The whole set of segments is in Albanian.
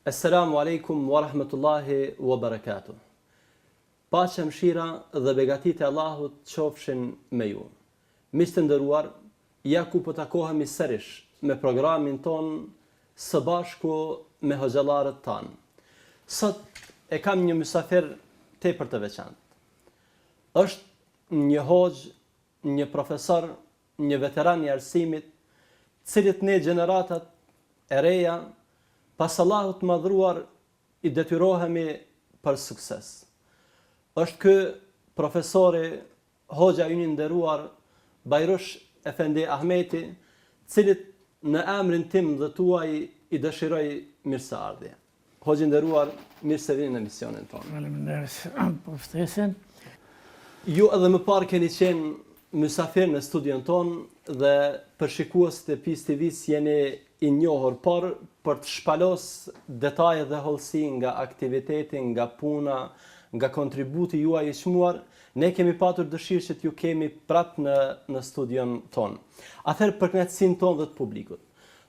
Esselamu Alejkum wa Rahmetullahi wa Barakatuh. Paqja, mëshira dhe begatitë e Allahut qofshin me ju. Miq të nderuar, ja ku po takohemi sërish me programin tonë së bashku me hoxhallarët tanë. Sot e kam një mysafir tepër të veçantë. Është një hoxhë, një profesor, një veteran i arsimit, të cilit ne gjeneratat e reja, pas Allahut të Madhëruar i detyrohemi për sukses. Është ky profesori, hoxha ynë i nderuar, Bajrush Efendi Ahmeti, të cilit në emrin tim dhe tuaj i dëshiroj mirëseardhje. Hoxhë i nderuar, mirë se vini në emisionin tonë. Faleminderit për ftesën. Ju edhe më parë keni qenë mysafir në studion tonë dhe për shikuesit e Peace TV-s jeni i njohur, por për të shpalos detaje dhe hollësi nga aktiviteti, nga puna, nga kontributi juaj i çmuar, ne kemi patur dëshirë që t'ju kemi prapë në në studion tonë. Atëherë për kënaqësinë tonë dhe të publikut.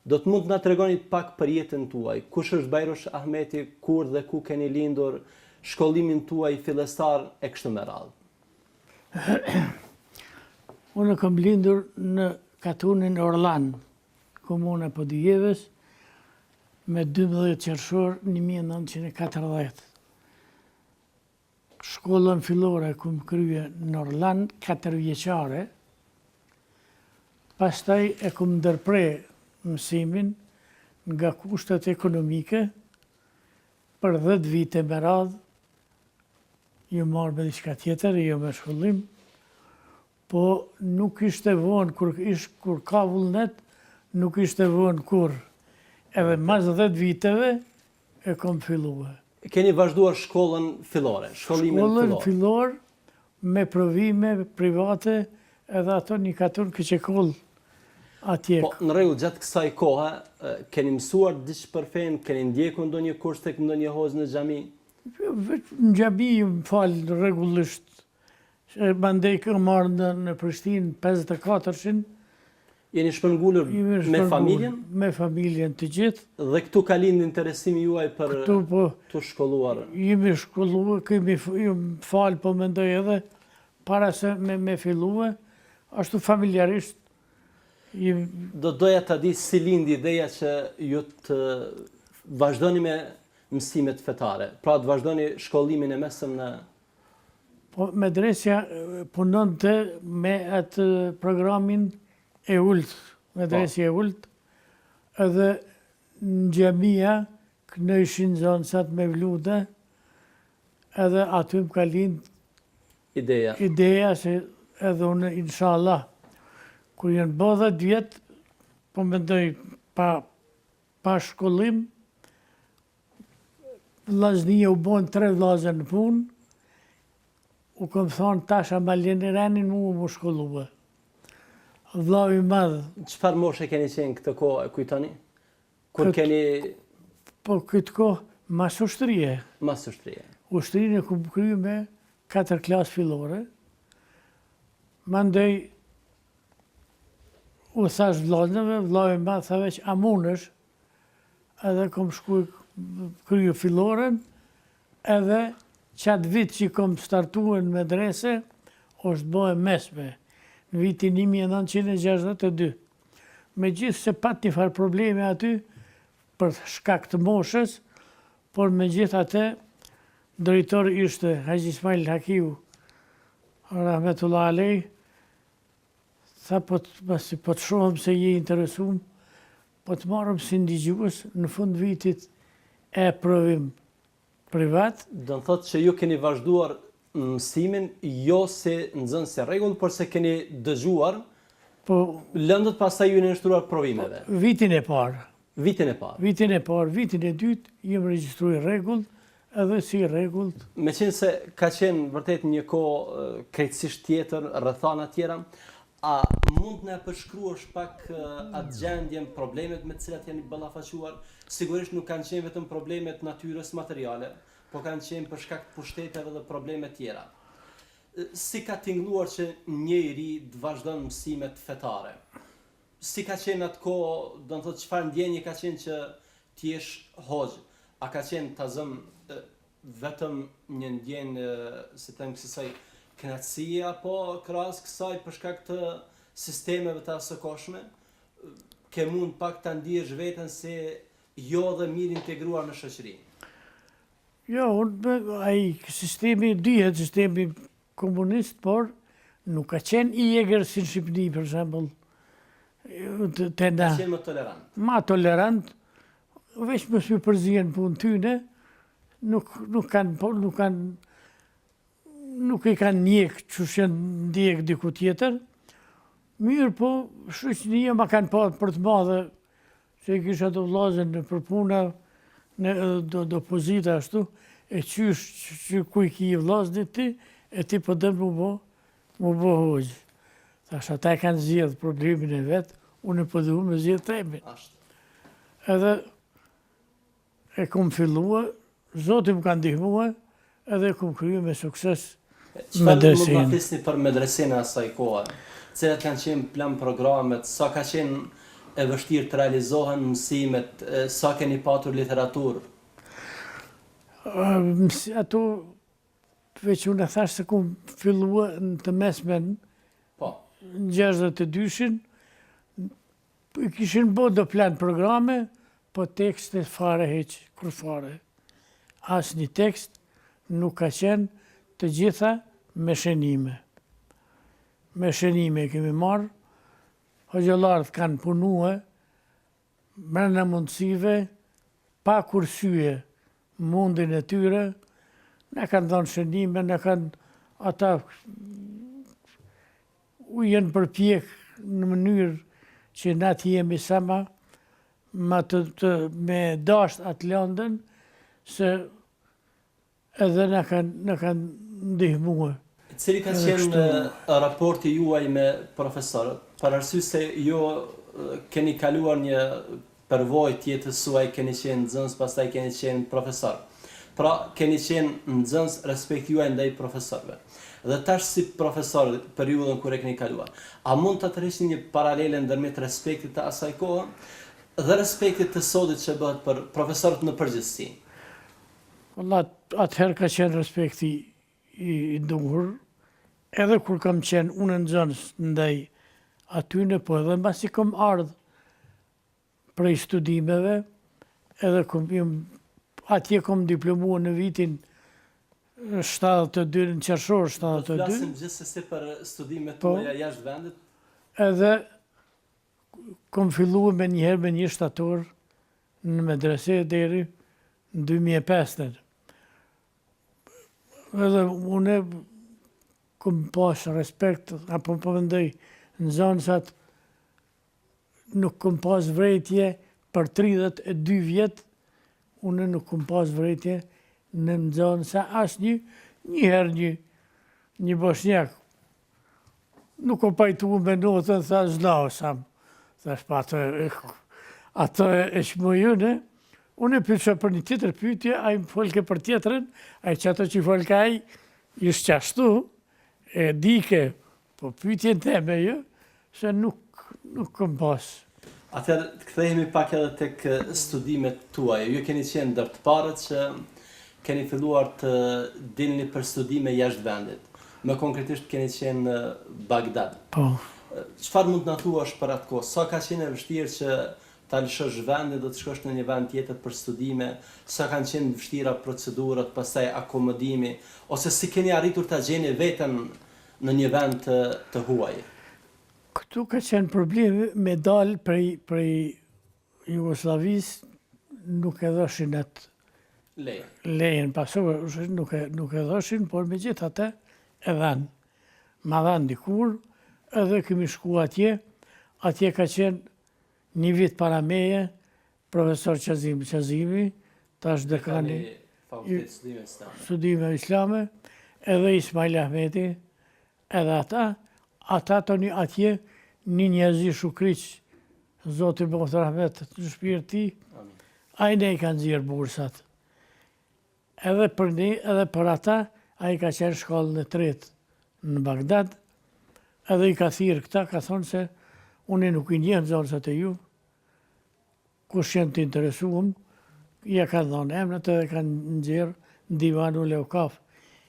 Do të mund të na tregoni pak për jetën tuaj, kush është Bajrush Ahmeti, kur dhe ku keni lindur, shkollimin tuaj fillestar e kështu me radhë. Unë kam lindur në katunin Orllan, komuna e Podujevës, me 12 qershor 1940. Shkollën fillore e kum krye në Orllan, katërvjeçare, pastaj e kum ndërpre mësimin nga kushtet ekonomike, për 10 vite me radhë, jom marrë me diçka tjetër, jo me shkollim, po nuk ishte vonë, kur, ish, kur ka vullnet, nuk ishte vonë kurrë. Edhe mas 10 viteve e kom fillue. Keni vazhduar shkollën fillore, shkollimin fillor. Shkollën fillor me provime private edhe ato një katun Këçekoll atje. Po, në rregull, gjatë kësaj kohe keni mësuar diç për fenë, keni ndjekur ndonjë kurs tek ndonjë hoxhë në xhami? Jo, veç në xhami jom falë rregullisht. Mandej kam ardhë në Prishtinë 54-shin. Jeni shpërngulur me familjen? Me familjen të gjithë. Dhe këtu ka lindë interesimi juaj për po, t'u shkolluar? Jemi shkolluar, kemi jom falë, po mendoj edhe, para se me, me fillue, ashtu familjarisht. Jemi... Do doja ta di si lindi ideja që ju të vazhdoni me mësimet fetare, pra të vazhdoni shkollimin e mesëm në Po medresja punonte me atë programin e ulët, medresja e ulët, edhe në xhamia knojshin nxënësat mevlude, edhe aty më ka lind ideja. Ideja se edhe unë inshallah kur janë bo 10 vjet, po mendoj pa pa shkollim, Vllaznia u bon tre vllazën në punë, u kom thonë tash a ma leni renin mua m'u shkollue. Vllau i madh. Çfarë moshe keni qenë këtë kohë, e kujtoni? Kur keni... Po këtë kohë, mas ushtrie. Mas ushtrie. Ushtrinë e kom kry me katër klasë fillore. Mandej, u thash vllaznëve, vllau i madh, tha veç, a munësh, edhe kom shku kryu filloren, edhe qatë vit që kom startue në medrese, është bo e mesme, në vitin 1962. Megjithëse pat një farë probleme aty, për shkak të moshës, por megjithatë, drejtor ishte Haxhi Ismail Hakiu, rahmetullah alej, tha po të, po të shohëm se je interesum, Po të marrëm si ndigjues në fund vitit e provim privat. Do të thotë që ju keni vazhduar mësimin jo si nxënës i rregullt, por se keni dëgjuar po lëndët pastaj ju jeni nënshtruar provimeve. Po, vitin e parë. Vitin e parë. Vitin e parë, vitin e dytë jam regjistru i rregullt edhe si i rregullt. Meqenëse ka qenë vërtet një kohë krejtësisht tjetër, rrethana tjera, A mund të na e përshkruash pak atë gjendjen, problemet me të cilat jeni ballafaquar? Sigurisht nuk kanë qenë vetëm probleme të natyrës materiale, po kanë qenë për shkak të pushteteve dhe probleme tjera. Si ka tingëlluar që një i ri të vazhdon mësimet fetare? Si ka qenë atë kohë, do të thotë çfarë ndjenje ka qenë që të jesh hoxhë? A ka qenë ta zëmë vetëm një ndjenjë, si të them kësisoj, kënaqësie apo krahas kësaj për shkak të sistemeve të asokohshme, ke mund pak ta ndiesh veten si jo dhe mirë integruar në shoqëri? Jo, unë, ai sistemi dihet sistemi komunist, por nuk ka qenë i egër si në Shqipëni, për shembull. Te na. Ka qenë më tolerant. Ma tolerant, veç mos m'u përzie n'punë tyne, nuk, nuk kanë, po, nuk kanë, nuk i kanë ndjek qysh janë ndjek diku tjetër, mirëpo, shoqënia ma kanë pa për të madhe, Se i kisha do vllazën nëpër puna, në do, do pozita ashtu, e qysh që ku i ki vllaznit ti, e ti po don m'u bo, m'u bo hoxhë. Thash, ata e kanë zgjedh problemin e vet, unë po du me zgjedh temin. Edhe E kom fillue, Zoti më ka ndihmue edhe e kom krye me sukses medresenë. Çfarë mund të na flisni për medresenë e asaj kohe? Cilat kanë qenë plan programet, sa ka qenë e vështirë të realizohen mësimet, sa keni patur literaturë? Ato, veç unë e thash se kom fillue në të mesmen, po. në 62-shin, I kishin bo do plan programe, po tekste fare hiç, kurrfare. Asnjë tekst nuk ka qenë të gjitha me shënime. Me shënime i kemi marrë, hoxhallarët kanë punue mrena mundësive, pa kursye mundin e tyre, na kanë dhënë shënime, na kanë ata U janë përpjek në mënyrë që na të jemi sa ma ma të, të me dasht atë landën, se edhe na kanë na kanë ndihmue. Cili ka qenë raporti juaj me profesorët? Për arsye se ju keni kaluar një përvojë të jetës suaj keni qenë nxënës pastaj keni qenë profesor. Pra keni qenë nxënës respekti juaj ndaj profesorëve. Dhe tash si profesor periudhën kur e keni kaluar. A mund ta tërhiqni një paralele ndërmjet respektit të asaj kohe dhe respektit të sodit që bëhet për profesorët në përgjithësi? Valla atëherë ka qenë respekti i duhur, edhe kur kam qenë unë nxënës ndaj atyne, po edhe mbasi kom ardhë prej studimeve, edhe kom, atje kom diplomua në vitin 72, në qershor 72. Do të flasim gjithsesi për studimet po, tuaja jashtë vendit. Edhe kom fillua menjëherë me një shtator në medrese deri në 2005. Edhe unë kom pas respekt, apo po mendoj nxënësat nuk kom pas vrejtje për 32 vjet, unë nuk kom pas vrejtje në nxënësa asnjë, një herë një, një boshnjak, nuk u pajtu me notën, tha znao sam, thash pa atë, atë e çmoj unë, unë e pytsha për një tjetër pytje, ai më folke për tjetrën, ai qato që folke ai, ishte qashtu, e dike, Po pyetjen teme jo, se nuk nuk kom pas. Atëherë të kthehemi pak edhe tek studimet tuaja. Ju keni qenë ndër të parët që keni filluar të dilni për studime jashtë vendit. Më konkretisht keni qenë në Bagdad. Po. Çfarë mund të na thuash për atë kohë? Sa ka qenë e vështirë që ta lëshosh vendin dhe të shkosh në një vend tjetër për studime? Sa kanë qenë të vështira procedurat, pastaj akomodimi, ose si keni arritur ta gjeni veten në një vend të të huaj. Këtu ka qenë problemi me dalë prej prej Jugosllavisë, nuk e dhoshin atë lejen. Lejen pasosh nuk e nuk e dhoshin, por megjithatë e dhanë. Ma dhanë dikur, edhe kemi shku atje, atje ka qenë një vit para meje, Profesor Qazim Qazimi, tash dekani i Studimeve Islame, edhe Ismail Ahmeti, edhe ata, ata tani atje një Njazi Shukriq, Zoti boftë rahmet në shpirt tij, ai na i ka nxjerrë bursat. Edhe për ne, edhe për ata, ai ka qenë shkallën e tretë në Bagdad, edhe i ka thirrë këta, ka thonë se unë nuk i njeh nxënësat e ju, Kush janë të interesuem? Ja kanë dhonë emrat edhe kanë nxjerrë në Divanul Eukaf,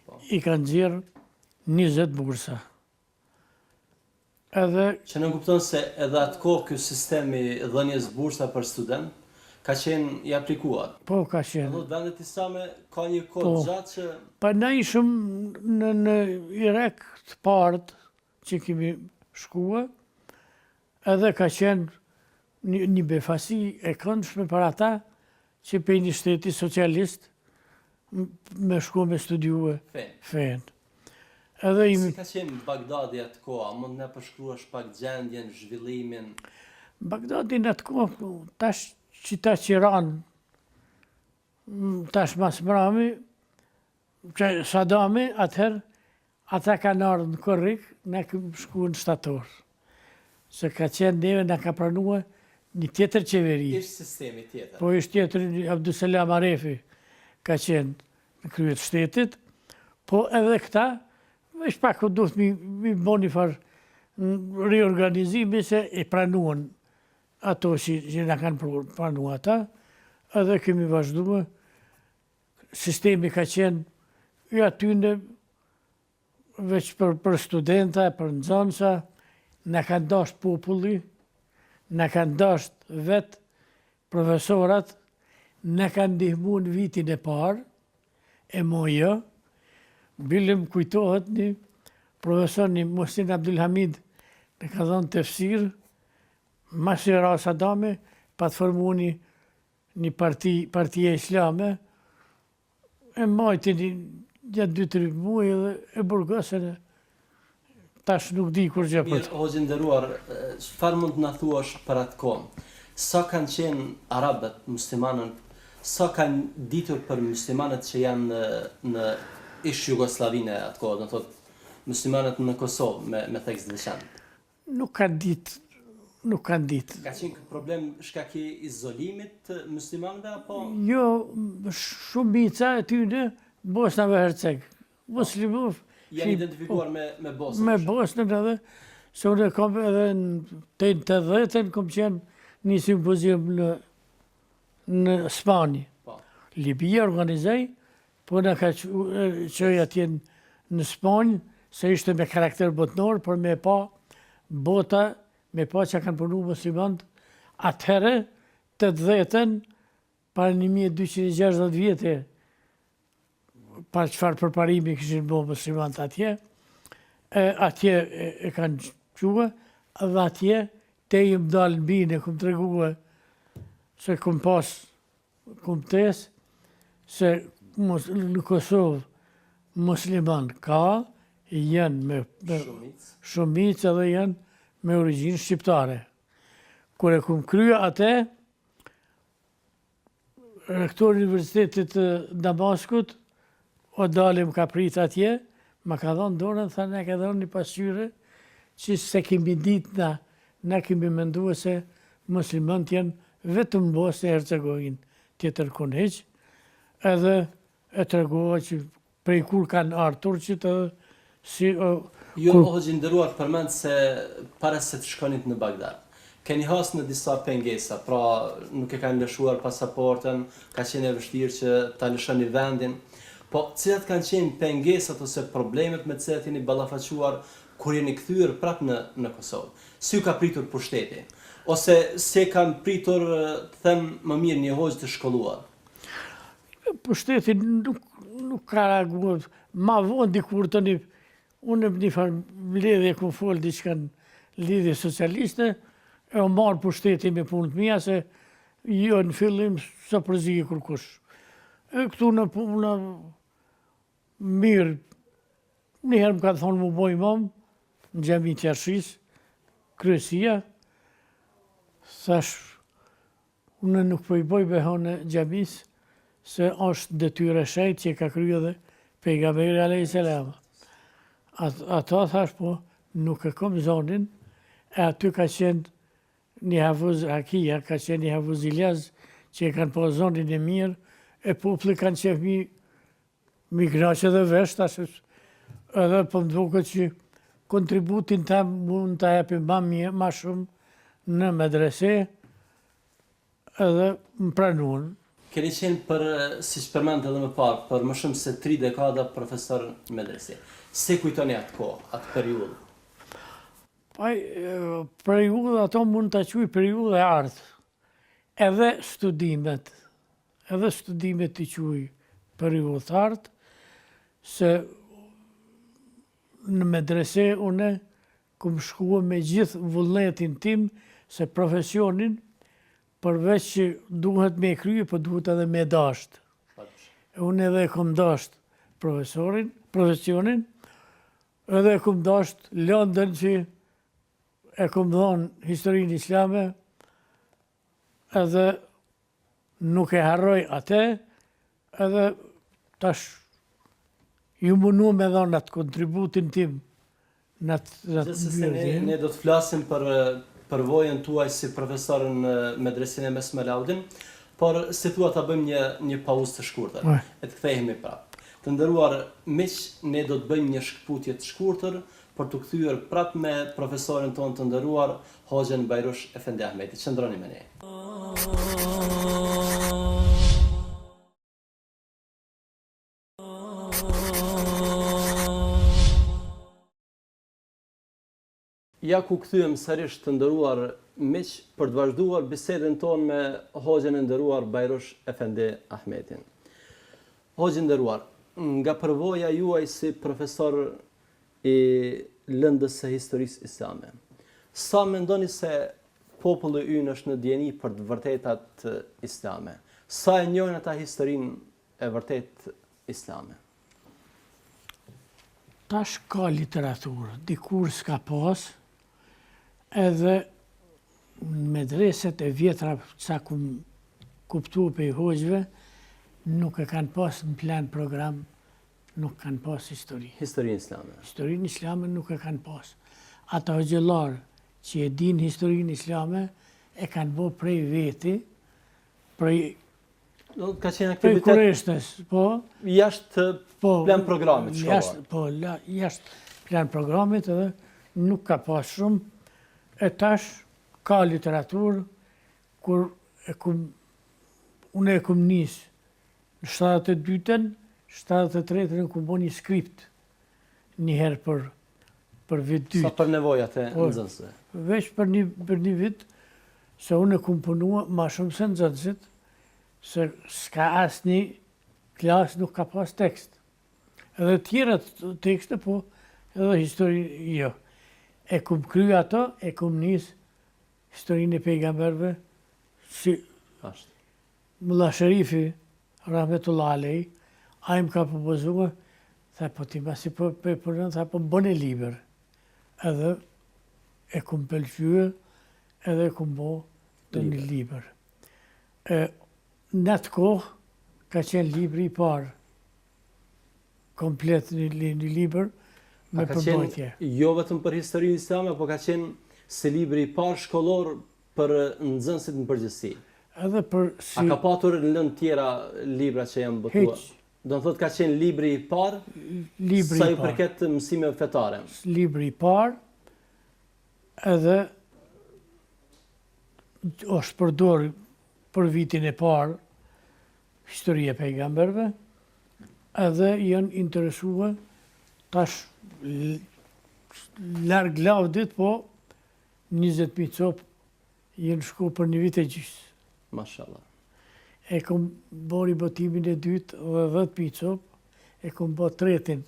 po. i kanë nxjerrë 20 bursa. Edhe Që nënkupton se edhe atë kohë ky sistem i dhënies bursa për student ka qenë i aplikuar. Po, ka qenë. Do të vendet islame ka një kohë po. gjatë që Pa na ishëm në në Irak të parët që kemi shkua, edhe ka qenë një, një befasi e këndshme për ata që prej një shteti socialist me shku me studiue fenë. Edhe Si ka qenë Bagdadi atë kohë, a mund të na përshkruash pak gjendjen, zhvillimin? Bagdadi në atë kohë, tash qita që ranë, tash mas mrami, që Sadami, atëherë, ata kanë ardhë në korrik, na kemi shku në shtator. Se ka qenë neve, na ka pranua një tjetër qeveri. Ish sistemi tjetër. Po ish tjetër, Abduselam Arefi ka qenë në krye të shtetit, po edhe këta, veç pak u duhet mi, mi bo një farë riorganizimi se e pranuan ato që, që na kanë pranu ata, edhe kemi vazhdu, sistemi ka qenë i atyne veç për, për studenta, për nxënësa, na kanë dasht populli, na kanë dasht vetë profesorat, na kanë ndihmu në vitin e parë, e mo jo, bile më kujtohet një profesor një Muhsin Abdulhamid, na ka dhonë tefsir, masi ra Sadami, pat formu një, një parti, partia islame, E majti një gjatë 2-3 muaj edhe e burgosën e tash nuk di kurgjë për të. Hoxhë i nderuar, çfarë mund të na thuash për atë kohë? Sa kanë qenë arabët, muslimanët, sa kanë ditur për muslimanët që janë në në ish Jugosllavinë e atë kohë, do të thotë muslimanët në Kosovë me me theks të veçantë? Nuk kanë ditë, nuk kanë ditë. Ka qenë ky problem shkak i izolimit të muslimanëve apo? Jo, shumica e tyne Bosna dhe Herceg. Muslimov. Janë identifikuar me me Bosnën. Me Bosnën edhe se unë kam edhe në 80-ën kam qenë një simpozium në në Spanjë. Po. Libia organizoi, Po na ka çoi atje në Spanjë, se ishte me karakter botnor, por me pa bota, me pa që kanë punu muslimant, atëherë, 80-ën, para 1260 vjete, pa çfarë përparimi kishin bo muslimant atje, e, atje e, e kanë çue, dhe atje te jëm dalë në binë, e kum tregue se kum pas kumtesë se në Kosovë musliman ka, janë me, me shumicë edhe janë me origjinë shqiptare. Kur e kum krye atë, rektori i Universitetit të Damaskut, o dalë më ka prit atje, më ka dhënë dorën, tha na ke dhënë një pasqyre, që s'e kemi ditë na, na kemi mendue se muslimant janë vetëm në Bosnjë e Hercegovinë, tjetërkun hiq, edhe e tregova që prej kur kanë ardhur turqit edhe si Ju o hoxhë i nderuar përmendët se para se të shkonit në Bagdad, keni has në disa pengesa, pra nuk e kanë lëshuar pasaportën, ka qenë e vështirë që ta lëshoni vendin, po cilat kanë qenë pengesat ose problemet me të cilat jeni ballafaquar kur jeni kthyer prapë në në Kosovë? Si ju ka pritur pushteti? Ose si e kanë pritur, të them më mirë, një hoxhë të shkolluar? Pushteti nuk, nuk ka reaguar. Ma vonë dikur të një, unë në një farë mbledhje ku fol diçka në lidhje socialiste, e u marrë pushteti me punët mija, se jo në fillim s'u përzi kurkush. E këtu në punë, mirë, Një herë më kanë thonë mu bo imam, në xhami të Çarshisë, kryesia, thash, unë nuk po i boj behane xhamisë, se është detyrë e shejtë që e ka kry edhe pejgamberi alejhi selam. Ato thash po nuk e kom zonin, e aty ka qenë një hafuz Hakia, ka qenë një hafuz Iljaz, që e kanë pas zonin e mirë, e populli kanë qef mi Mi knaq edhe vesh, tash edhe po më duket që kontributin tem mund ta jepim ma mirë, ma shumë në medrese, edhe më pranuan. Keni qenë për, siç përmendët edhe më parë, për më shumë se tri dekada profesor në medrese. Si e kujtoni atë kohë, atë periudhë? Pa, periudhë ato mund ta quaj periudhë e artë. Edhe studimet, edhe studimet i quaj periudhë të artë, se në medrese une kum shkue me gjithë vullnetin tim se profesionin përveç që duhet me e krye, po duhet edhe me dasht. E unë edhe e kom dasht profesorin, profesionin, edhe e kom dasht lëndën që e kom dhonë historinë islame, edhe nuk e harroj atë, edhe tash jom munu me dhonë atë kontributin tim në atë në atë Gjithsesi ne, ne do të flasim për përvojën tuaj si profesor në medresenë e mesme Alaudin, por si thua ta bëjmë një një pauzë të shkurtër e të kthehemi prapë. Të nderuar miq, ne do të bëjmë një shkëputje të shkurtër për t'u kthyer prapë me profesorin tonë të nderuar, Hoxhën Bajrush Efendi Ahmeti. Qëndroni me ne. Ja ku u kthyem sërish të nderuar miq për të vazhduar bisedën tonë me Hoxhën e nderuar Bajrush Efendi Ahmetin. Hoxhë i nderuar, nga përvoja juaj si profesor i lëndës së historisë islame. Sa mendoni se populli ynë është në dijeni për të vërtetat islame? Sa e njohin ata historinë e vërtetë islame? Tash ka literaturë, dikur s'ka pas, edhe në medreset e vjetra sa kum kuptu prej hoxhëve, nuk e kanë pas në plan program nuk kanë pas histori. Historinë islame. Historinë islame nuk e kanë pas. Ata hoxhallarë që e dinë historinë islame, e kanë bo prej veti, prej Do të ka qenë aktivitet prej kureshtës, po. Jashtë po, plan programit shkollor. Jashtë, po, la, jashtë plan programit edhe nuk ka pas shumë. E tash ka literaturë kur e kum unë e kum nis Në 72-ën, 73-ën e kum bo një skript një herë për për vit dytë. Sa për nevojat e po, nxënësve? Veç për një, për një vit, se unë e kum punua ma shumë se nxënësit, se s'ka asnjë klasë nuk ka pas tekst. Edhe tjerat tekste, po edhe histori, jo. E kum kry ato, e kum nis historinë e pejgamberëve, si Ashtë. Mulla Sherifi, rahmetullah alejh, ai më ka propozue, tha po ti masi po e punon, tha po bëne libër. Edhe e kum pëlqye, edhe e kum bo të një libër. E, në atë kohë, ka qenë libri i parë, komplet një, një libër me përmbajtje. Jo vetëm për historinë islame, po ka qenë si libri i parë shkollor Për nxënësit në përgjithësi. Edhe për si... A ka patur në lëndë tjera libra që janë botuar? Hiç. Do të thotë ka qenë libri i parë libri sa i përket mësimeve fetare. Libri i parë edhe është përdor për vitin e parë historia e pejgamberëve edhe janë interesue tash larg lavdit po 20.000 copë janë shku për një vit e gjysë. Mashallah. E kom bo ribotimin e dytë dhe 10.000 copë, e kom bo tretin,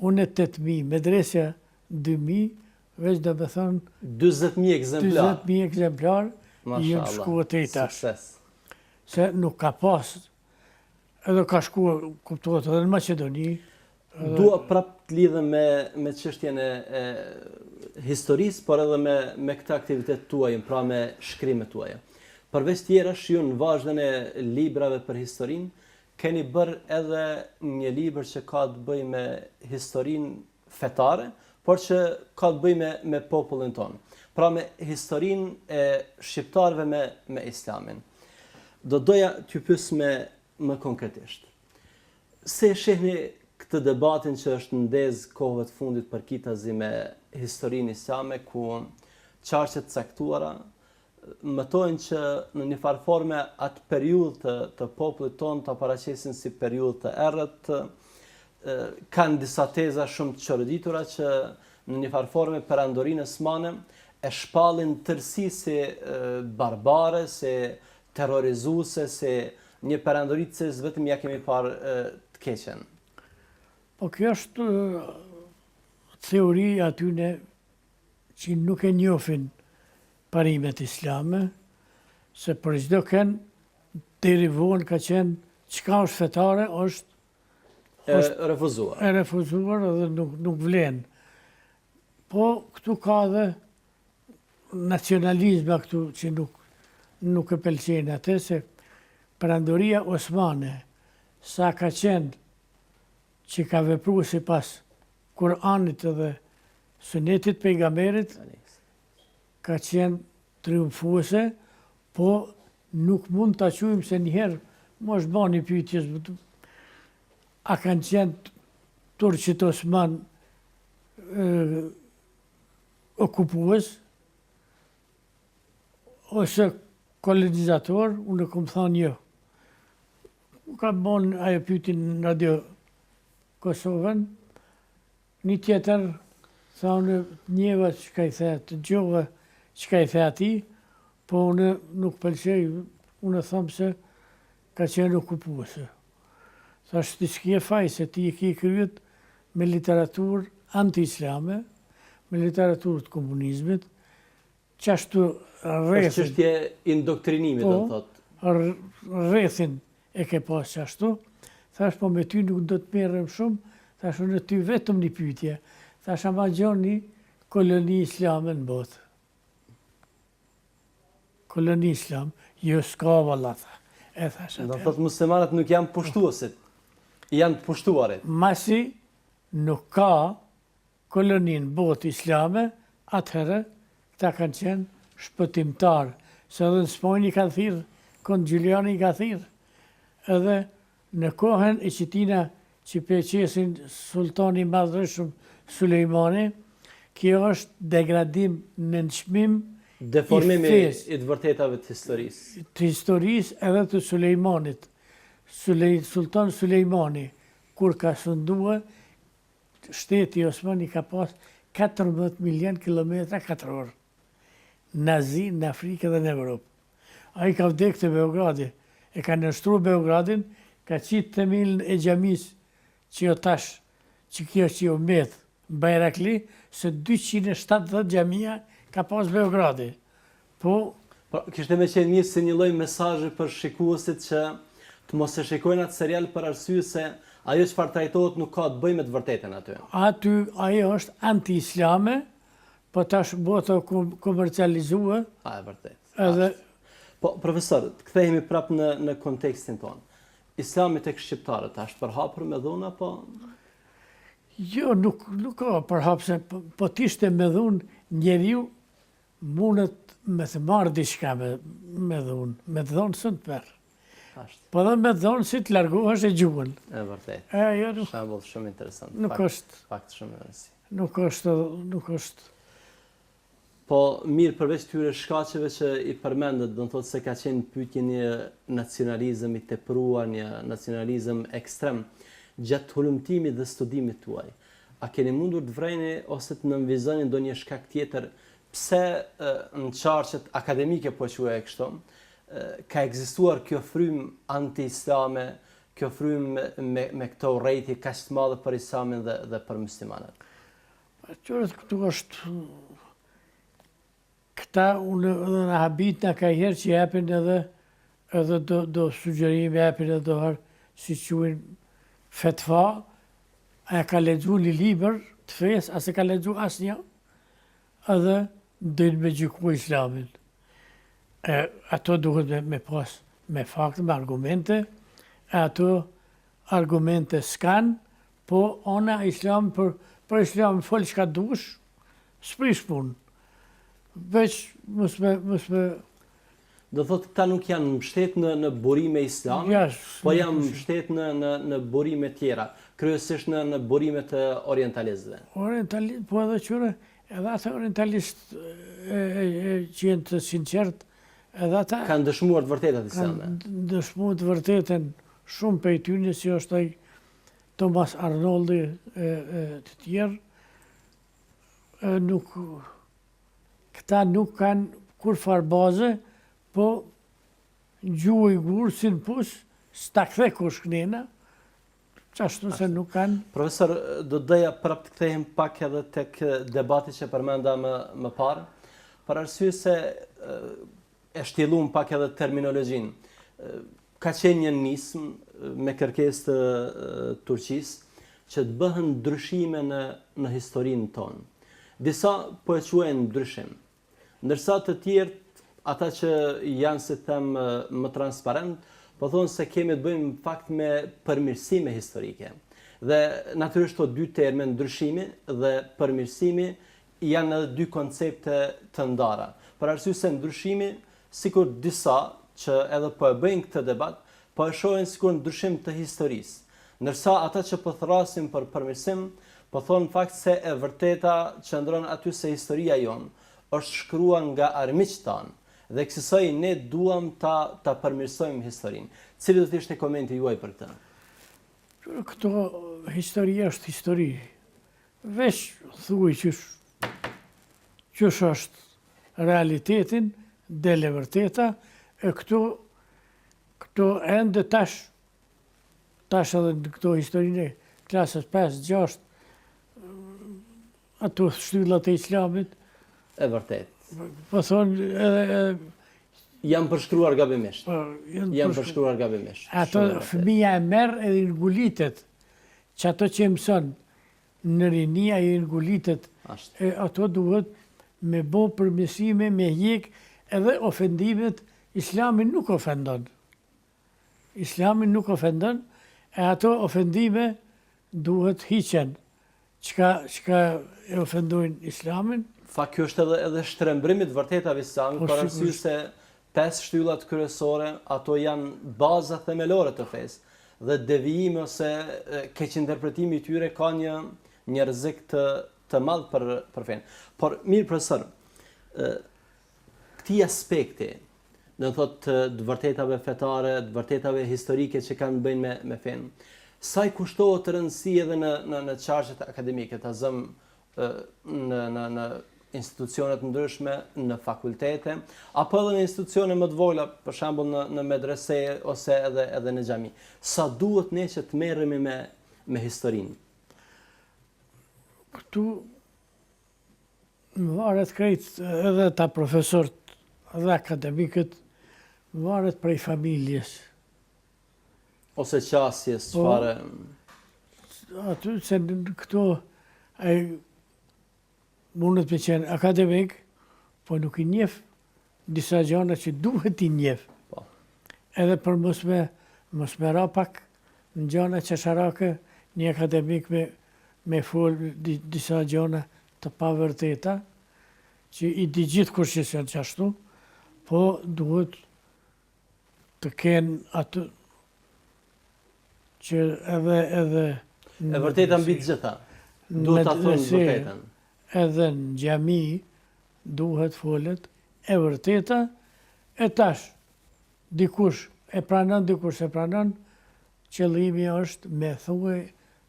unë e 8.000, medresja 2.000, veç do me thonë... 20.000 ekzemplar. 20.000 ekzemplar, janë shku e te tash. Sukses. Se nuk ka pas, edhe ka shku, kuptohet edhe në Maqedoni, Dua prap të lidhem me me çështjen e, e historisë, por edhe me me këtë aktivitet tuajin, pra me shkrimet tuaja. Përveç tjerash, ju në vazhdën e librave për historinë, keni bërë edhe një libër që ka të bëjë me historinë fetare, por që ka të bëjë me me popullin tonë. Pra me historinë e shqiptarëve me me Islamin. Do doja t'ju pyes me më konkretisht. Si e shihni këtë debatin që është ndez kohëve të fundit përkitazi me historinë islame ku qarqe të caktuara. Mëtojnë që në një farë forme atë periudhë të, të popullit tonë ta paraqesin si periudhë të errët, kanë disa teza shumë të çoroditura që në një farë forme perandorinë osmane e shpallin tërësi si barbare, si terrorizuese, si një perandori të cilës vetëm ia kemi parë të keqen. Po kjo është teori atyne që nuk e njofin parimet islame, se për çdo kënd deri vonë ka qenë çka është fetare është e refuzuar. E refuzuar edhe nuk nuk vlen. Po këtu ka edhe nacionalizma këtu që nuk nuk e pëlqejnë atë se perandoria osmane sa ka qenë që ka vepru sipas Kur'anit edhe Sunetit Pejgamberit ka qenë triumfuese, po nuk mund ta quajmë se njëherë më është ba një pyetje a kanë qenë turqit osman okupues ose kolonizator, unë kom thonë jo. Më ka bon ajo pyetje në radio Kosovën, një tjetër, tha unë njeva çka i the, të dëgjova çka i the atij, po unë nuk pëlqej, unë them se ka qenë okupuese. Thash ti s'ke faj se ti e ke kryet me literaturë anti-islame, me literaturë të komunizmit, Qashtu rrethin... Është çështje indoktrinimi, do të thotë. Po, rrethin e ke pas qashtu. Thash, po me ty nuk do të merrem shumë, thash, unë ty vetëm një pyetje. Thash, a ma gjon një koloni islame në botë. Koloni islame, jo s'ka valla, tha. E thash, Do të thotë muslimanët nuk janë pushtuesit, janë të pushtuarit. Masi nuk ka koloni në botë islame, atëherë këta kanë qenë shpëtimtarë, se edhe në Spanjë i kanë thirrë, Kont Xhuliani i ka thirrë, edhe në kohën e qitina që pe qesin Sulltani i Madhërishëm Sulejmani, kjo është degradim, nënçmim i Deformim fesë. i të vërtetave të historisë. Të historisë edhe të Sulejmanit. Sulltan Sulejmani, kur ka sundue, Shteti osman i ka pas 14 milion kilometra katror në Azi, në Afrikë dhe në Evropë. Ai ka vdekë te Beogradi, e ka nënshtru Beogradin, ka qitë themelin e xhamisë që jo tash, që kjo që jo mbet në Bajrakli, se 270 xhamia ka pas Beogradi. Po, Po, kishte me qenë mirë si një lloj mesazhi për shikuesit që të mos e shikojnë atë serial për arsye se ajo çfarë trajtohet nuk ka të bëjë me të vërtetën aty. Aty ajo është anti-islame, po tash bota u komercializua. A e vërtetë. Edhe Po, profesor, të kthehemi prapë në në kontekstin tonë. Islami tek shqiptarët a është përhapur me dhunë apo Jo, nuk nuk ka përhap se po, po t'ishte me dhunë njeriu Mundet me të marrë diçka me, me dhunë, me të dhonë s'un të merr. Po dhe me të dhonë si të largohesh e gjuan. E vërtetë. E, jo, nuk... Shembull shumë interesant. Nuk fakt, është. Fakt shumë i rëndësishëm. Nuk është, nuk është. Po mirë përveç këtyre shkaqeve që i përmendët, do të thotë se ka qenë pyetje një nacionalizëm i tepruar, një nacionalizëm ekstrem gjatë hulumtimit dhe studimit tuaj. A keni mundur të vëreni ose të nënvizoni ndonjë shkak tjetër pse në qarqet akademike po e quaj kështu, ka ekzistuar kjo frymë anti-islame, kjo frymë me me këtë urrejtje kaq të madhe për Islamin dhe dhe për muslimanët? Atyre këtu është Këta unë edhe na habitna kajherë që japin edhe edhe do do sugjerime japin edhe do herë si quajnë fetva, a e ka lexu një libër të fesë, a s'e ka lexu asnjë, edhe dojnë me gjyku islamin. E ato duhet me, me pas me fakte, me argumente, e ato argumente s'kanë, po ona islam për, për islam fol çka dush, S'prish punë. Veç mos me mos me Do thotë këta nuk janë mbështet në në burime islame, ja, po janë mbështet në në në burime tjera, kryesisht në në burime të orientalistëve. Orientalist, po edhe qyre, edhe ata orientalist e, e, e, që janë të sinqert, Edhe ata kanë dëshmuar të vërtetat islame. Kanë dëshmuar të vërtetën shumë prej tyne, si është ai Thomas Arnoldi e, e të tjerë, e nuk këta nuk kanë kurrfarë baze, po gjuaj gurë si në pus, s'ta kthe kush knena, qashtu se nuk kanë... Profesor, do të doja prapë të kthehem pak edhe tek debati që përmenda më, më parë, për arsye se e shtjellum pak edhe terminologjinë. Ka qenë një nismë me kërkesë të Turqisë që të bëhen ndryshime në në historinë tonë. Disa po e quajnë ndryshim, Ndërsa të tjerët, ata që janë si të them më transparent, po thonë se kemi të bëjmë në fakt me përmirësime historike. Dhe natyrisht këto dy terme, ndryshimi dhe përmirësimi, janë edhe dy koncepte të ndara. Për arsye se ndryshimi, sikur disa që edhe po e bëjnë këtë debat, po e shohin sikur ndryshim të historisë. Ndërsa ata që po thërrasin për përmirësim, po thonë në fakt se e vërteta qëndron aty se historia jonë është shkruar nga armiqtë tanë dhe kësisoj ne duam ta ta përmirësojmë historinë. Cili do të ishte komenti juaj për këtë? Këto historia është histori. Veç thuaj qysh qysh është realitetin, del e vërteta, e këto këto ende tash Tash edhe në këto historinë e klasës 5, 6, ato shtyllat e islamit. E vërtet. Po thonë edhe... edhe Janë përshkruar gabimisht. Po, janë, janë përshkruar gabimisht. Ato fëmija e merr edhe i ngulitet, që ato që e mëson në rini, ajo i ngulitet, e ato duhet me bo përmirësime, me hjek edhe ofendimet, islami nuk ofendon. Islami nuk ofendon e ato ofendime duhet hiqen çka çka e ofendojnë Islamin. Fakt ky është edhe edhe shtrembrim i të vërtetave islamit, po, për arsye se pesë shtyllat kryesore ato janë baza themelore të fesë dhe devijimi ose keqinterpretimi i tyre ka një një rrezik të të madh për për fenë. Por mirë profesor, ë këtij aspekti do të thotë të, të vërtetave fetare, të vërtetave historike që kanë të bëjnë me me fenë. Sa i kushtohet rëndësi edhe në në në qarqet akademike, ta zëm në në në institucione të ndryshme, në fakultete, apo edhe në institucione më të vogla, për shembull në në medrese ose edhe edhe në xhami. Sa duhet ne që të merremi me me historinë? Këtu Varet krejt edhe ta profesorët dhe akademikët, varet prej familjes. Ose qasjes, po, çfarë? Aty se në këto, ai mundet me qenë akademik, po nuk i njef disa gjana që duhet t'i njef. Po. Edhe për mos me, mos me ra pak në gjana qesharake, një akademik me, me fol disa gjana të pavërteta, që i di gjithkush që s'janë qashtu, po duhet të kenë atë që edhe edhe E vërteta mbi të gjitha. Duhet ta thonë të vërtetën. Edhe në xhami duhet folet e vërteta e tash dikush e pranon dikush s'e pranon qëllimi është me thuaj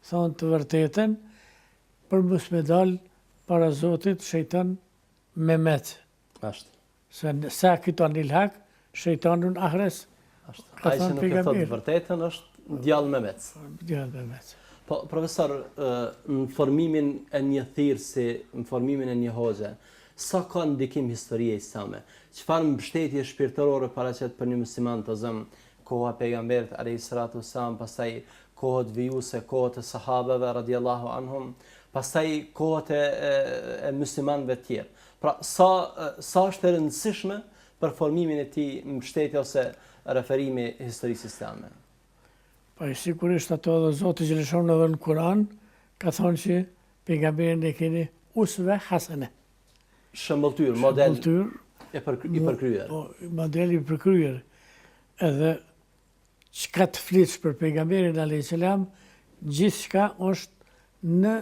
thonë të vërtetën për mos me dal para Zotit shejtan memec. Ashtë. Se sakitu anil hak, shejtanun ahres. Ashtë. Ai që nuk e thotë të vërtetën është djall memec. Djall memec. Po, profesor, në formimin e një thirrësi, në formimin e një hoxhe, sa ka ndikim historia islame? Çfarë mbështetje shpirtërore paraqet për një musliman të zëmë koha e pejgamberit alayhi salatu wasalam, pastaj kohët vijuese, kohët e sahabeve radiallahu anhum, pastaj kohët e, e, e muslimanëve të tjerë. Pra, sa sa është e rëndësishme për formimin e tij mbështetja ose referimi i historisë islame? Po e sigurisht ato edhe Zoti xheleshanuhu edhe në Kur'an ka thonë që pejgamberin e keni usve hasene. Shëmbëlltyrë, model e për, i përkryer. Po, model i përkryer. Edhe çka të flish për pejgamberin alayhis salam, gjithçka është në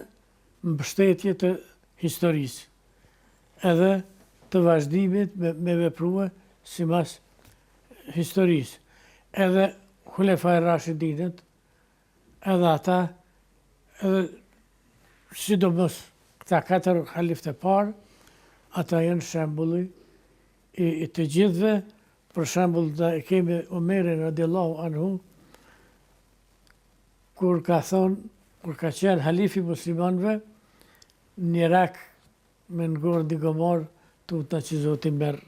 mbështetje të historisë. Edhe të vazhdimit me, me veprue. Simas historisë. Edhe Hulefai Rashidinët, edhe ata, edhe sidomos këta katër halifët e parë, ata janë shembulli i, i të gjithëve, për shembull da e kemi Omerin radiallahu anhu, kur ka thonë, kur ka qenë halifi i muslimanëve, në Irak me ngordh një gomar, tutna që Zoti merr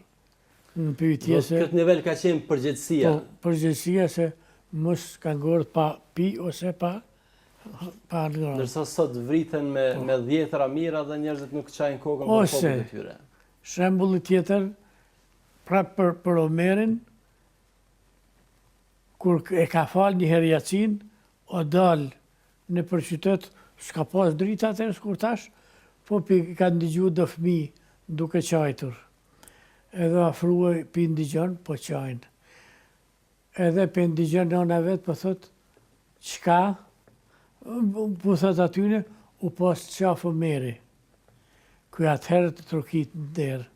në pyetje se... Këtë nivel ka qenë përgjegjësia. Po, përgjegjësia se mos ka ngordh pa pi ose pa pa ngrënë. Ndërsa sot vriten me, po. me dhjetëra mijëra dhe njerëzit nuk çajnë kokën për popullin e tyre. Shembulli tjetër, prapë për, për Omerin, kur e ka falë një herë jacinë, o dalë Nëpër qytet s'ka pas drita atëherë sikur tash, po pi ka ndigju do fëmijë duke qajtur. Edhe afrue pi ndigjon po qajnë. Edhe pe ndigjon nëna vet po thot çka po thot atyne u pas qafë Omeri. Ky atëherë të trokit në derë.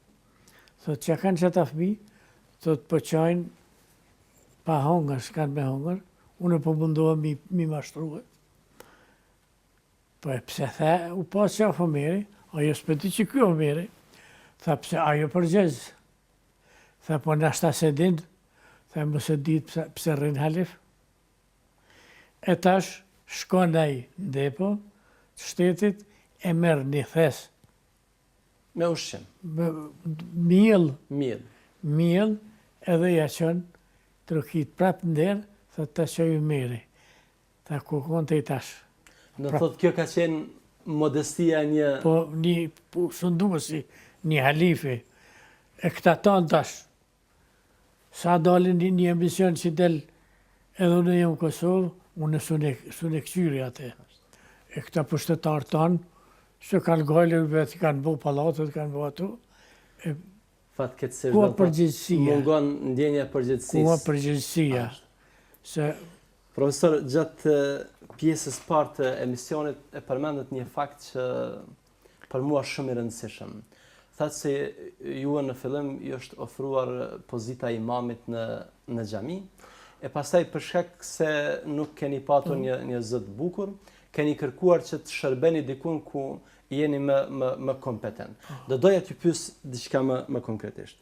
Thot çka kanë qata fëmijë, thot po qajnë Pa hongër, s'kanë me hongër, unë po mundohem mi, mi mashtrue. Po e pse the, u pastë qafë Omeri, ajo s'pe di që ky Omeri, tha pse ajo përgjegjës. Tha po nashta s'e din, tha mos e dit pse, pse rrin halif. E tash shkon ai në depo të shtetit e merr një thes Me ushqim. Miell. Miell. Miell, edhe ja çon trokit prap në derë, thotë ta çoi Ymeri. Tha ku kon ti tash. Do thotë kjo ka qenë modestia e një Po një po, sunduesi, një halifi. E këta tanë tash Sa dalin në një emision që del edhe unë jam në Kosovë, unë s'un e, s'un e këqyri atë. E këta pushtetarë tanë, se kanë gajle vetë, kanë bo pallatet, kanë bo ato. E, Fatkeqësisht, ku përgjegjësia? Mungon ndjenja e përgjegjësisë. Ku përgjegjësia? Se Profesor, gjatë pjesës parë të emisionit e përmendët një fakt që për mua është shumë i rëndësishëm. Thatë se juve në fillim ju është ofruar pozita e imamit në në xhami, e pastaj për shkak se nuk keni patur mm. një një zë të bukur, keni kërkuar që të shërbeni dikun ku jeni më më më kompetent. Po. Do doja t'ju pyes diçka më më konkretisht.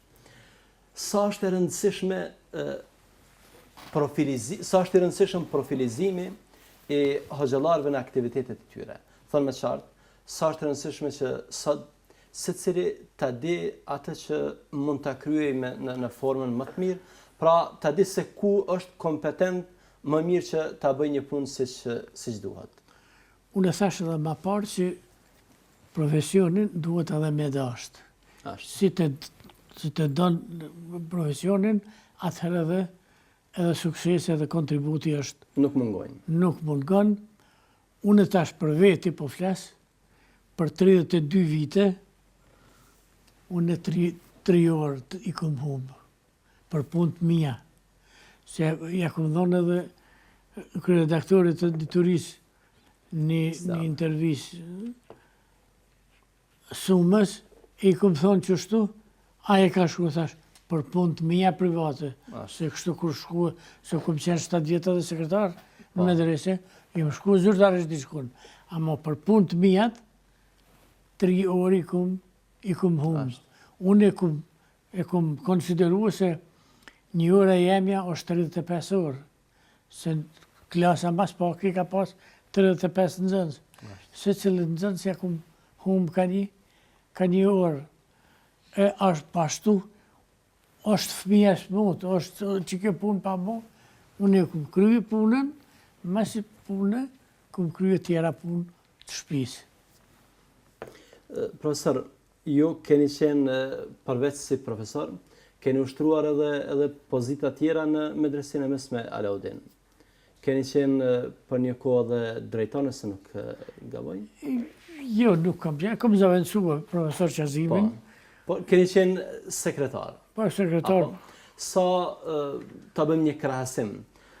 Sa është e rëndësishme profilizi, sa është i rëndësishëm profilizimi i hoxhallarëve në aktivitetet e tyre. Thënë më qartë, sa është e rëndësishme që sot secili ta di atë që mund ta kryejë me në në formën më të mirë, pra ta di se ku është kompetent më mirë që ta bëjë një punë siç siç duhet. Unë e thashë edhe ma parë që profesionin duhet edhe me dashtë. Si të si të don profesionin, atëherë edhe edhe suksesi edhe kontributi është nuk mungojnë. Nuk mungon. Unë tash për veti po flas, për 32 vite, unë 3, 3 orë i kom humbë, për punë të mija. Se ja kom dhonë edhe kryeredaktorit të Diturisë një, një intervistë Sumës, i kom thonë qështu, ai e ka shkru, thash, për punë të mija private, se kështu kur shku, se kom qenë 7 vjetë edhe sekretar në po. medrese, jam shku zyrtarisht diçkun, ama për punë të mijat, tri orë i kom, i kom humbë. Unë e kom, e kom konsideru se një orë e jemja është 35 orë. Se klasa ma s'paki ka pas 35 nxënës. Secilit nxënës ja kum humb ka një, ka një orë. E është pashtu, është fëmija smut, është që kjo punë pa bo, unë e kum kry punën, masi pune, kum kry tjera punë të shpisë. Profesor, Ju keni qenë përveç si profesor, keni ushtruar edhe edhe pozita tjera në Medresenë e Mesme Alaudin. Keni qenë për një kohë edhe drejtor nëse nuk gaboj? Jo, nuk kam qenë, kam zëvendësuar profesor Qazimin. Po, po keni qenë sekretar. Po, sekretar. Apo, sa ta bëjmë një krahasim,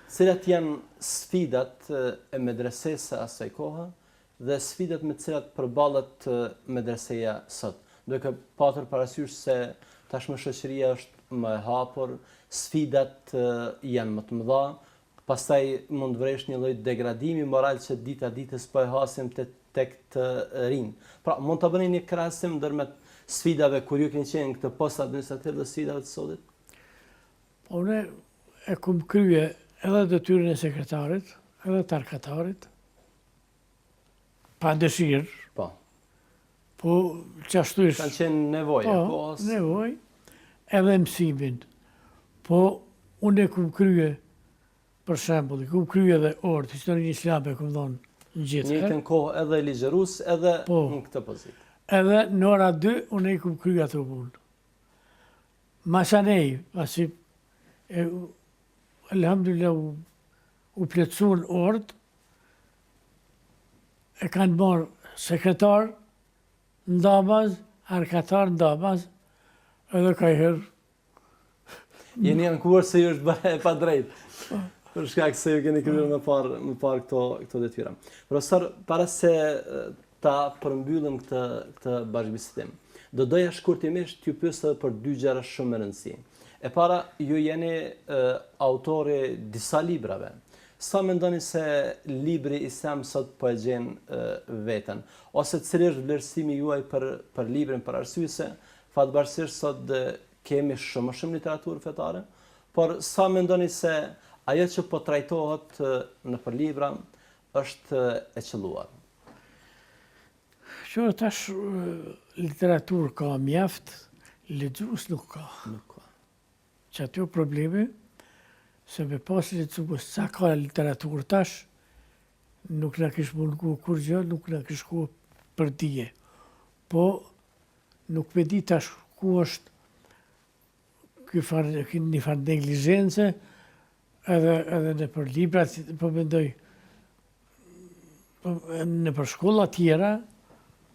cilat janë sfidat e medresesë së asaj kohe dhe sfidat me të cilat përballet medreseja sot, duke patur parasysh se tashmë shoqëria është. më e hapur, sfidat janë më të mëdha, pastaj mund të vëresh një lloj degradimi moral që dita ditës po e hasim te tek të rinjtë. Pra, mund ta bëni një krahasim ndërmjet sfidave kur ju keni qenë në këtë post administrativ dhe sfidave të sotit? Po unë e kum krye edhe detyrën e sekretarit, edhe të arkatarit, pa dëshirë. Po. Po, qashtu ish... Kanë qenë nevojë, po, kohës. nevojë, edhe mësimin. Po, unë e kum krye, për shembull, i kum krye edhe orët, historinë islame kum dhonë në gjithë. Njëjtën kohë edhe ligjërues, edhe po, në këtë pozitë. Edhe në ora 2, unë i kum krye ato punë. Masanej, pasi, e, elhamdulillah, u, u plotësuan orët, e kanë marrë sekretar ndamaz, arkatar ndamaz, edhe kajherë. Jeni ankuar se ju është bërë e padrejtë, po. për shkak se ju keni kryer më parë më parë këto këto detyra. Profesor, para se ta përmbyllim këtë këtë bashkëbisedim, do doja shkurtimisht t'ju pyes edhe për dy gjëra shumë me rëndësi. E para, ju jeni e, autor i disa librave. Sa mendoni se libri islam sot po e gjen veten? Ose cili është vlerësimi juaj për për librin për arsye se fatbardhësisht sot kemi shumë më shumë literaturë fetare, por sa mendoni se ajo që po trajtohet nëpër libra është e qëlluar? Që tash literaturë ka mjaft, lexues nuk ka. Nuk ka. Qaty o problemi, se me pas lexues sa ka literaturë tash, nuk na kish mungu kurgjë, nuk na kish shku për dije. Po, nuk pe di tash ku është ky farë, një farë neglizhence, edhe, edhe nëpër librat, po mendoj, po, nëpër shkolla tjera,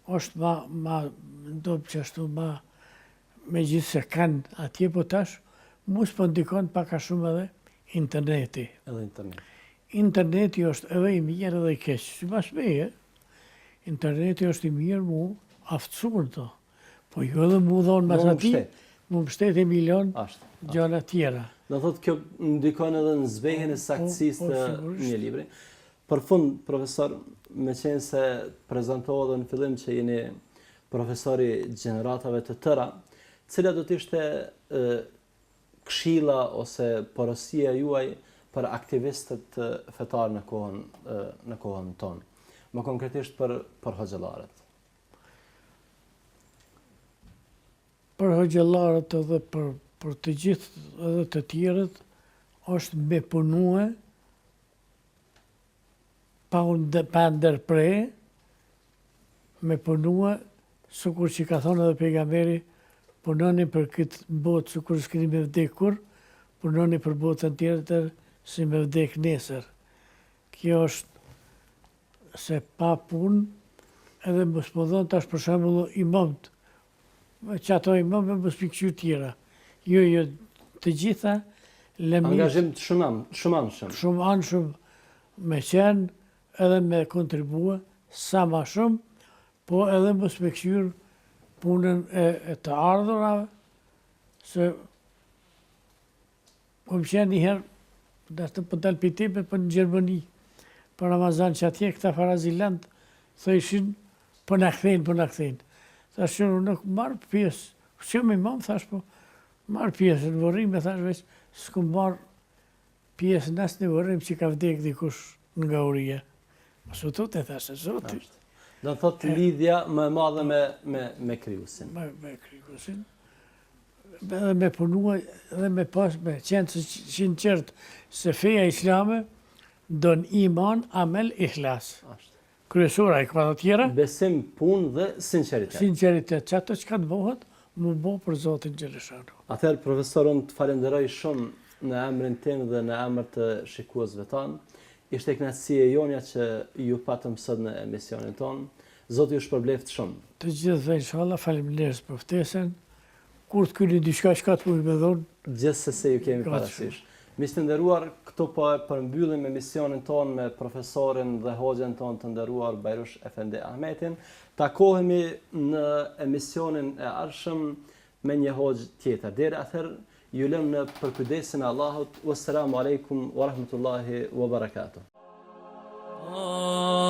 është ma, ma, do qashtu ma, Megjithëse kanë atje po tash, mu s'po ndikon pak a shumë edhe interneti. Edhe interneti. Interneti është edhe i mirë edhe i keq. Sipas meje, interneti është i mirë mu aftësu në to. Po jo edhe mu dhonë mas atij, mu mbështet e milion gjëra tjera. Do thotë kjo ndikon edhe në zbehjen e po, saktësisë po, të një libri. Për fund, profesor, meqenëse prezantova edhe në fillim që jeni profesor i gjeneratave të tëra, cila do të ishte këshilla ose porosia juaj për aktivistët fetarë në kohën në kohën tonë, më konkretisht për për hoxhallarët? Për hoxhallarët edhe për për të gjithë edhe të tjerët është me punue pa u pa ndërpre me punue sikur që ka thonë edhe pejgamberi punoni për këtë botë sikur s'keni me vdek kurrë punoni për botën tjetër si me vdek nesër kjo është se pa punë edhe mos me thonë tash për shembull imamt Qato imam e mos pi kqyr tjera. Jo, jo, të gjitha lëmit... Angazhim të shumë shumë anshëm. Shumë anshëm me qenë edhe me kontribua sa ma shumë, po edhe mos me kqyr punën e, e të ardhurave, se Kom qenë një herë, dhe po dal prej teme, po në Gjermani, për Ramazan që atje këta farë azilantë, thojshin, po na kthejnë, po na kthejnë. Thash që unë nuk marr pjesë, që më imam, thash po, marr pjesë në vorrime, thash veç, s'kum marr pjesë në asnjë vorrim që ka vdek dikush nga uria. Mos u tute, thash, e zoti. Do të thotë lidhja më e madhe me, me, me krijuesin. Me, me krijuesin. Edhe me punua dhe me pas me qenë të sinqert se feja islame don iman, amel, ihlas. Kryesora i ka dhe tjera. Besim, punë dhe sinqeritet. Sinqeritet, qato çka të bohet, mu bo për Zotin Xheleshanuhu. Atëherë profesor unë të falenderoj shumë në emrin tim dhe në emër të shikuesve tanë. Ishte kënaqësi e jonja që ju patëm sot në emisionin tonë. Zoti ju shpërbleftë shumë. Të gjithëve inshallah, faleminderit për ftesën. Kur të keni diçka çka të mund me dhonë. Gjithsesi ju kemi parasysh. Miq të nderuar, këtu po e përmbyllim emisionin tonë me profesorin dhe hoxhën tonë të nderuar Bajrush Efendi Ahmetin. Takohemi në emisionin e ardhshëm me një hoxhë tjetër. Deri atëherë, Ju lëmë në përkujdesjen e Allahut. Wassalamu alaikum wa rahmatullahi wa barakatuh. Oh.